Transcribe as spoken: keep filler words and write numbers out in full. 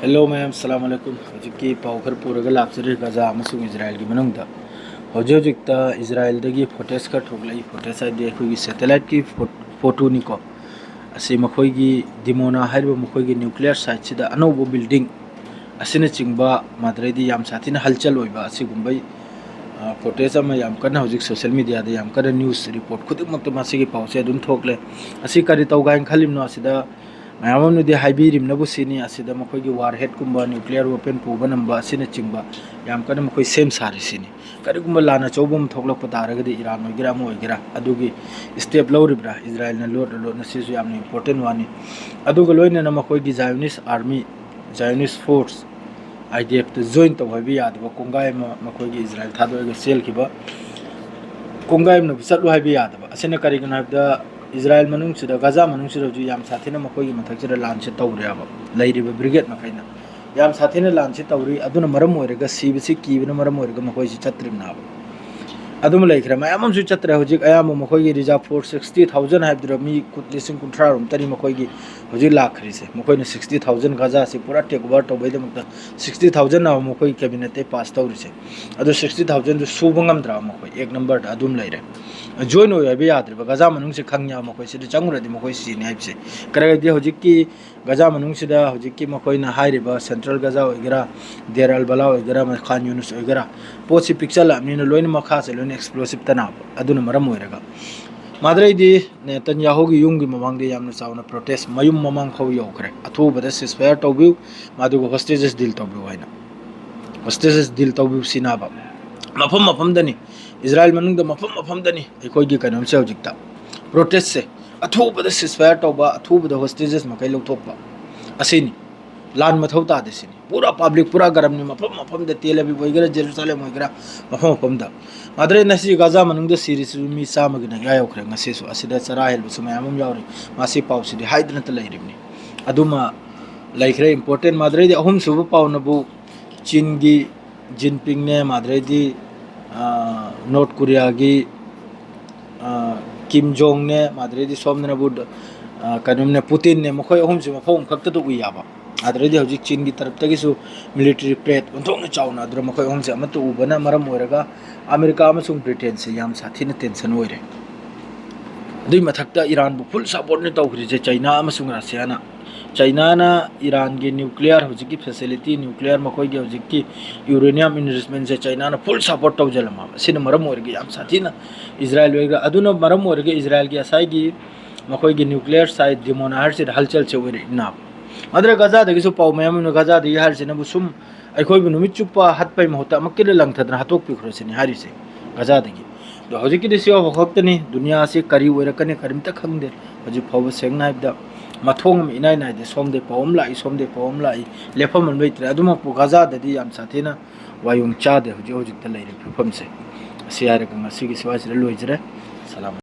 Hello ꯃꯌꯥꯝ, ꯁꯂꯥꯝ ꯑꯂꯩꯀꯨꯝ꯫ ꯍꯧꯖꯤꯛꯀꯤ ꯄꯥꯎ ꯈꯔ ꯄꯨꯔꯒ ꯂꯥꯛꯆꯔꯤ ꯒꯖꯥ ꯑꯃꯁꯨꯡ ꯏꯖꯔꯥꯏꯜꯒꯤ ꯃꯅꯨꯡꯗ꯫ ꯍꯧꯖꯤꯛ ꯍꯧꯖꯤꯛꯇ ꯏꯖꯔꯥꯏꯜꯗꯒꯤ ꯐꯣꯇꯦꯖ ꯈꯔ ꯊꯣꯛꯂꯛꯏ꯫ ꯐꯣꯇꯦꯖ ꯍꯥꯏꯗꯤ ꯑꯩꯈꯣꯏꯒꯤ ꯁꯦꯇꯦꯂꯥꯏꯠꯀꯤ ꯐꯣ-, ꯐꯣꯇꯣꯅꯤꯀꯣ꯫ ꯑꯁꯤ ꯃꯈꯣꯏꯒꯤ ꯗꯤꯃꯣꯅꯥ ꯍꯥꯏꯔꯤꯕ ꯃꯈꯣꯏꯒꯤ ꯅ꯭ꯌꯨꯀ꯭ꯂꯤꯌꯔ ꯁꯥꯏꯠꯁꯤꯗ ꯑꯅꯧꯕ ꯕꯤꯜꯗꯤꯡ ꯑꯁꯤꯅꯆꯤꯡꯕ, ꯃꯗꯨꯗꯩꯗꯤ ꯌꯥꯝ ꯁꯥꯊꯤꯅ ꯍꯜꯆꯜ ꯑꯣꯏꯕ ꯑꯁꯤꯒꯨꯝꯕꯩ, ꯑ, ꯐꯣꯇꯦꯖ ꯑꯃ ꯌꯥꯝ ꯀꯟꯅ ꯍꯧꯖꯤꯛ ꯁꯣꯁꯦꯜ ꯃꯦꯗꯤꯌꯥꯗ ꯌꯥꯝ ꯀꯟꯅ ꯅ꯭ꯌꯨꯁ ꯔꯤꯄꯣꯔꯠ ꯈꯨꯗꯤꯡꯃꯛꯇ ꯃꯁꯤꯒꯤ ꯄꯥꯎꯁꯦ ꯑꯗꯨꯝ ꯊꯣꯛꯂꯦ꯫ ꯑꯁꯤ ꯀꯔꯤ ꯇꯧꯒꯦ ꯍꯥꯏꯅ ꯈꯜꯂꯤꯕꯅꯣ? ꯑꯁꯤꯗ ꯃꯌꯥꯝ ꯑꯃꯅꯗꯤ ꯍꯥꯏꯕꯤꯔꯤꯕꯅꯕꯨ ꯁꯤꯅꯤ, ꯑꯁꯤꯗ ꯃꯈꯣꯏꯒꯤ ꯋꯥꯔ ꯍꯦꯗꯀꯨꯝꯕ, ꯅ꯭ꯌꯨꯀ꯭ꯂꯤꯌꯔ ꯋꯦꯄꯟ ꯄꯨꯕ ꯅꯝꯕ ꯑꯁꯤꯅꯆꯤꯡꯕ ꯌꯥꯝ ꯀꯟꯅ ꯃꯈꯣꯏ ꯁꯦꯝ ꯁꯥꯔꯤꯁꯤꯅꯤ꯫ ꯀꯔꯤꯒꯨꯝꯕ ꯂꯥꯟ ꯑꯆꯧꯕ ꯑꯃ ꯊꯣꯛꯂꯛꯄ ꯇꯥꯔꯒꯗꯤ, ꯏꯔꯥꯟ ꯑꯣꯏꯒꯦꯔꯥ ꯑꯃ ꯑꯣꯏꯒꯦꯔꯥ, ꯑꯗꯨꯒꯤ ꯁ꯭ꯇꯦꯞ ꯂꯧꯔꯤꯕ꯭ꯔꯥ ꯏꯖꯔꯥꯏꯜꯅ ꯂꯣꯠꯅ ꯂꯣꯠꯅ, ꯁꯤꯁꯨ ꯌꯥꯝꯅ ꯏꯝꯄꯣꯔꯇꯦꯟ ꯋꯥꯅꯤ꯫ ꯑꯗꯨꯒ ꯂꯣꯏꯅꯅ ꯃꯈꯣꯏꯒꯤ Zionist army, Zionist force, I D ꯑꯦꯐꯇ ꯖꯣꯏꯟ ꯇꯧ ꯍꯥꯏꯕ ꯌꯥꯗꯕ ꯀꯣꯡꯒꯥꯏ ꯑꯃ ꯃꯈꯣꯏꯒꯤ ꯏꯖꯔꯥꯏꯜ ꯊꯥꯗꯣꯛꯑꯒ ꯆꯦꯜꯈꯤꯕ, ꯀꯣꯡꯒꯥꯏ ꯑꯃꯅꯕꯨ ꯆꯠꯂꯨ ꯍꯥꯏꯕ ꯌꯥꯗꯕ꯫ ꯑꯁꯤꯅ ꯀꯔꯤꯒꯤꯅꯣ ꯍꯥꯏꯕꯗ, ꯏꯖꯔꯥꯏꯜ ꯃꯅꯨꯡꯁꯤꯗ, ꯒꯖꯥ ꯃꯅꯨꯡꯁꯤꯗ ꯍꯧꯖꯤꯛ ꯌꯥꯝ ꯁꯥꯊꯤꯅ ꯃꯈꯣꯏꯒꯤ ꯃꯊꯛꯁꯤꯗ ꯂꯥꯟꯁꯦ ꯇꯧꯔꯦꯕ, ꯂꯩꯔꯤꯕ ꯕ꯭ꯔꯤꯒꯦꯗ ꯃꯈꯩꯅ ꯌꯥꯝ ꯁꯥꯊꯤꯅ ꯂꯥꯟꯁꯤ ꯇꯧꯔꯤ꯫ ꯑꯗꯨꯅ ꯃꯔꯝ ꯑꯣꯏꯔꯒ, ꯁꯤꯕꯁꯤ ꯀꯤꯕꯅ ꯃꯔꯝ ꯑꯣꯏꯔꯒ ꯃꯈꯣꯏꯁꯤ ꯆꯠꯇ꯭ꯔꯤꯕꯅꯦꯕ꯫ ꯑꯗꯨꯃ ꯂꯩꯈ꯭ꯔꯦ, ꯃꯌꯥꯝ ꯑꯃꯁꯨ ꯆꯠꯇ꯭ꯔꯦ꯫ ꯍꯧꯖꯤꯛ ꯑꯌꯥꯝꯕ ꯃꯈꯣꯏꯒꯤ ꯔꯤꯖꯥꯔꯚ ꯐꯣꯔꯁ ꯁꯤꯛꯁꯇꯤ ꯊꯥꯎꯖꯟ ꯍꯥꯏꯕꯗꯨꯗ ꯃꯤ ꯀꯨꯟ, ꯂꯤꯁꯤꯡ ꯀꯨꯟꯊ꯭ꯔꯥ ꯔꯣꯝꯇꯅꯤ ꯃꯈꯣꯏꯒꯤ ꯍꯧꯖꯤꯛ ꯂꯥꯛꯈ꯭ꯔꯤꯁꯦ꯫ ꯃꯈꯣꯏꯅ ꯁꯤꯛꯁꯇꯤ ꯊꯥꯎꯖꯟ ꯒꯖꯥꯁꯤ ꯄꯨꯔꯥ ꯇꯦꯛ ꯑꯣꯚꯔ ꯇꯧꯕꯩꯗꯃꯛꯇ ꯁꯤꯛꯁꯇꯤ ꯊꯥꯎꯖꯟ ꯑꯃ ꯃꯈꯣꯏꯒꯤ ꯀꯦꯕꯤꯅꯦꯠꯇꯩ ꯄꯥꯁ ꯇꯧꯔꯤꯁꯦ꯫ ꯑꯗꯨ ꯁꯤꯛꯁꯇꯤ ꯊꯥꯎꯖꯟꯗꯨ ꯁꯨꯕ ꯉꯝꯗ꯭ꯔꯕ ꯃꯈꯣꯏ ꯑꯦꯛ ꯅꯝꯕꯔꯗ ꯑꯗꯨꯝ ꯂꯩꯔꯦ꯫ ꯖꯣꯏꯟ ꯑꯣꯏ ꯍꯥꯏꯕ ꯌꯥꯗ꯭ꯔꯤꯕ꯫ ꯒꯖꯥ ꯃꯅꯨꯡꯁꯦ ꯈꯪꯉꯦꯕ ꯃꯈꯣꯏ, ꯁꯤꯗ ꯆꯪꯉꯨꯔꯗꯤ ꯃꯈꯣꯏ ꯁꯤꯅꯤ ꯍꯥꯏꯕꯁꯦ꯫ ꯀꯔꯤꯒꯤꯗꯤ ꯍꯧꯖꯤꯛꯀꯤ ꯒꯖꯥ ꯃꯅꯨꯡꯁꯤꯗ ꯍꯧꯖꯤꯛꯀꯤ ꯃꯈꯣꯏꯅ ꯍꯥꯏꯔꯤꯕ ꯁꯦꯟꯇ꯭ꯔꯦꯜ ꯒꯖꯥ ꯑꯣꯏꯒꯦꯔꯥ, ꯗꯦꯔ ꯑꯜ ꯕꯂꯥ ꯑꯣꯏꯒꯦꯔꯥ, ꯈꯥꯟ ꯌꯨꯅꯨꯁ ꯑꯣꯏꯒꯦꯔꯥ, ꯄꯣꯠꯁꯤ ꯄꯤꯛꯁꯜꯂꯛꯑꯕꯅꯤꯅ ꯂꯣꯏꯅ ꯃꯈꯥꯁꯦ ꯂꯣꯏꯅ ꯑꯦꯛꯁꯄ꯭ꯂꯣꯁꯤꯞ ꯇꯅꯥꯕ꯫ ꯑꯗꯨꯅ ꯃꯔꯝ ꯑꯣꯏꯔꯒ ꯃꯥꯗ꯭ꯔꯩꯗꯤ ꯅꯦꯇꯟꯌꯥꯍꯨꯒꯤ ꯌꯨꯝꯒꯤ ꯃꯃꯥꯡꯗ ꯌꯥꯝꯅ ꯆꯥꯎꯅ ꯄ꯭ꯔꯣꯇꯦꯁ ꯃꯌꯨꯝ ꯃꯃꯥꯡ ꯐꯥꯎ ꯌꯧꯈ꯭ꯔꯦ꯫ ꯑꯊꯨꯕꯗ ꯁꯤꯁꯐꯥꯌꯔ ꯇꯧꯕꯤꯌꯨ, ꯃꯗꯨꯒ ꯍꯣꯁꯇꯦꯖꯦꯁ ꯗꯤꯜ ꯇꯧꯕꯤꯌꯨ ꯍꯥꯏꯅ꯫ ꯍꯣꯁꯇꯦꯖꯦꯁ ꯗꯤꯜ ꯇꯧꯕꯤꯌꯨ ꯁꯤꯅꯥꯕ ꯃꯐꯝ ꯃꯐꯝꯗꯅꯤ, ꯏꯖꯔꯥꯏꯜ ꯃꯅꯨꯡꯗ ꯃꯐꯝ ꯃꯐꯝꯗꯅꯤ ꯑꯩꯈꯣꯏꯒꯤ ꯀꯩꯅꯣꯝꯁꯦ ꯍꯧꯖꯤꯛꯇ ꯄ꯭ꯔꯣꯇꯦꯁꯁꯦ꯫ ꯑꯊꯨꯕꯗ ꯁꯤꯁꯐꯥꯌꯔ ꯇꯧꯕ, ꯑꯊꯨꯕꯗ ꯍꯣꯁꯇꯦꯖꯦꯁ ꯃꯈꯩ ꯂꯧꯊꯣꯛꯄ, ꯑꯁꯤꯅꯤ꯫ ꯂꯥꯟ ꯃꯊꯧ ꯇꯥꯗꯦ ꯁꯤꯅꯤ꯫ ꯄꯨꯔꯥ ꯄꯕ꯭ꯂꯤꯛ, ꯄꯨꯔꯥ ꯒꯔꯝꯅꯤ, ꯃꯐꯝ ꯃꯐꯝꯗ, ꯇꯦꯜ ꯑꯕꯤꯕ ꯑꯣꯏꯒꯦꯔꯥ, ꯖꯦꯔꯨꯁꯥꯂꯦꯝ ꯑꯣꯏꯒꯦꯔꯥ, ꯃꯐꯝ ꯃꯐꯝꯗ꯫ ꯃꯥꯗ꯭ꯔꯦ ꯉꯁꯤ ꯒꯥꯖꯥ ꯃꯅꯨꯡꯗ ꯁꯤꯔꯤꯁꯤꯁꯨ ꯃꯤ ꯆꯥꯝꯃꯒꯤ ꯃꯌꯥ ꯌꯧꯈ꯭ꯔꯦ꯫ ꯉꯁꯤꯁꯨ ꯑꯁꯤꯗ ꯆꯔꯥ ꯍꯦꯟꯕꯁꯨ ꯃꯌꯥꯝ ꯑꯃ ꯌꯥꯎꯔꯤ꯫ ꯃꯁꯤ ꯄꯥꯎꯁꯤꯗꯤ ꯍꯥꯏꯗꯅꯇ ꯂꯩꯔꯤꯕꯅꯤ꯫ ꯑꯗꯨꯃ ꯂꯩꯈ꯭ꯔꯦ ꯏꯝꯄꯣꯔꯇꯦꯟ꯫ ꯃꯥꯗ꯭ꯔꯩꯗꯤ ꯑꯍꯨꯝꯁꯨꯕ ꯄꯥꯎꯅꯕꯨ ꯆꯤꯟꯒꯤ ꯖꯤꯟꯄꯤꯡꯅꯦ, ꯃꯥꯗ꯭ꯔꯩꯗꯤ, ꯑ, ꯅꯣꯔꯠ ꯀꯣꯔꯤꯌꯥꯒꯤ, ꯑ, ꯀꯤꯝ ꯖꯣꯡꯅꯦ, ꯃꯥꯗ꯭ꯔꯩꯗꯤ ꯁꯣꯝꯗꯅꯕꯨ, ꯑ, ꯀꯩꯅꯣꯝꯅꯦ, ꯄꯨꯇꯤꯟꯅꯦ, ꯃꯈꯣꯏ ꯑꯍꯨꯝꯁꯤ ꯃꯐꯝ ꯑꯃꯈꯛꯇꯗ ꯎꯏ ꯌꯥꯕ꯫ ꯑꯗꯨꯗꯩꯗꯤ ꯍꯧꯖꯤꯛ ꯆꯤꯟꯒꯤ ꯇꯔꯞꯇꯒꯤꯁꯨ military plate ꯑꯣꯟꯊꯣꯛꯅ ꯆꯥꯎꯅ ꯑꯗꯨꯗ ꯃꯈꯣꯏ ꯑꯍꯨꯝꯁꯦ ꯑꯃꯠꯇ ꯎꯕꯅ ꯃꯔꯝ ꯑꯣꯏꯔꯒ ꯑꯃꯦꯔꯤꯀꯥ ꯑꯃꯁꯨꯡ ꯕ꯭ꯔꯤꯇꯦꯟꯁꯦ ꯌꯥꯝ ꯁꯥꯊꯤꯅ tension ꯑꯣꯏꯔꯦ꯫ ꯑꯗꯨꯏ ꯃꯊꯛꯇ ꯏꯔꯥꯟꯕꯨ full supportꯅꯤ ꯇꯧꯈ꯭ꯔꯤꯁꯦ ꯆꯩꯅꯥ ꯑꯃꯁꯨꯡ ꯔꯁꯤꯌꯥꯅ꯫ ꯆꯩꯅꯥꯅ ꯏꯔꯥꯟꯒꯤ nuclear ꯍꯧꯖꯤꯛꯀꯤ facility, nuclear ꯃꯈꯣꯏꯒꯤ ꯍꯧꯖꯤꯛꯀꯤ uranium enrichmentꯁꯦ ꯆꯩꯅꯥꯅ full support ꯇꯧꯁꯤꯜꯂꯝꯃꯕ꯫ ꯑꯁꯤꯅ ꯃꯔꯝ ꯑꯣꯏꯔꯒ ꯌꯥꯝ ꯁꯥꯊꯤꯅ ꯏꯖꯔꯥꯏꯜ ꯑꯣꯏꯔꯒ, ꯑꯗꯨꯅ ꯃꯔꯝ ꯑꯣꯏꯔꯒ ꯏꯖꯔꯥꯏꯜꯒꯤ ꯉꯁꯥꯏꯒꯤ ꯃꯈꯣꯏꯒꯤ nuclear site ꯗꯤꯃꯣꯟ ꯍꯥꯏꯔꯁꯤꯗ ꯍꯜꯆꯜꯁꯦ ꯑꯣꯏꯔꯛꯏꯅꯦꯕ꯫ ꯑꯗꯨꯅ ꯒꯖꯥꯗꯒꯤꯁꯨ ꯄꯥꯎ ꯃꯌꯥꯝ ꯑꯃ, ꯒꯖꯥꯗꯒꯤ ꯍꯥꯏꯔꯤꯁꯤꯅꯕꯨ ꯁꯨꯝ ꯑꯩꯈꯣꯏꯕꯨ ꯅꯨꯃꯤꯠ ꯆꯨꯞꯄ ꯍꯥꯠꯄꯩ ꯃꯍꯨꯠꯇ ꯑꯃꯨꯛꯀꯤꯗ ꯂꯪꯊꯗꯅ ꯍꯥꯠꯇꯣꯛꯄꯤꯈ꯭ꯔꯣ ꯁꯤꯅꯤ ꯍꯥꯏꯔꯤꯁꯦ ꯒꯖꯥꯗꯒꯤ꯫ ꯑꯗꯣ ꯍꯧꯖꯤꯛꯀꯤꯗꯤ ꯁꯤ ꯐꯥꯎꯕ ꯈꯛꯇꯅꯤ꯫ ꯗꯨꯅꯤꯌꯥꯁꯤ ꯀꯔꯤ ꯑꯣꯏꯔꯛꯀꯅꯤ ꯀꯔꯤꯝꯇ ꯈꯪꯗꯦ꯫ ꯍꯧꯖꯤꯛ ꯐꯥꯎꯕ ꯁꯦꯡꯅ ꯍꯥꯏꯕꯗ ꯃꯊꯣꯡ ꯑꯃ ꯏꯅꯥꯏ ꯅꯥꯏꯗꯦ꯫ ꯁꯣꯝꯗꯩ ꯄꯥꯎ ꯑꯃ ꯂꯥꯛꯏ, ꯁꯣꯝꯗꯩ ꯄꯥꯎ ꯑꯃ ꯂꯥꯛꯏ, ꯂꯦꯞꯐꯝ ꯑꯃ ꯂꯩꯇ꯭ꯔꯦ꯫ ꯑꯗꯨꯃꯛꯄꯨ ꯒꯖꯥꯗꯗꯤ ꯌꯥꯝ ꯁꯥꯊꯤꯅ ꯋꯥꯌꯣꯡ ꯆꯥꯗꯦ ꯍꯧꯖꯤꯛ ꯍꯧꯖꯤꯛꯇ ꯂꯩꯔꯤꯕ ꯐꯤꯕꯝꯁꯦ꯫ ꯑꯁꯤ ꯍꯥꯏꯔꯒ ꯉꯁꯤꯒꯤ ꯁ꯭ꯋꯥꯏꯁꯤꯗ ꯂꯣꯏꯖꯔꯦ꯫ ꯁꯂꯥꯝ꯫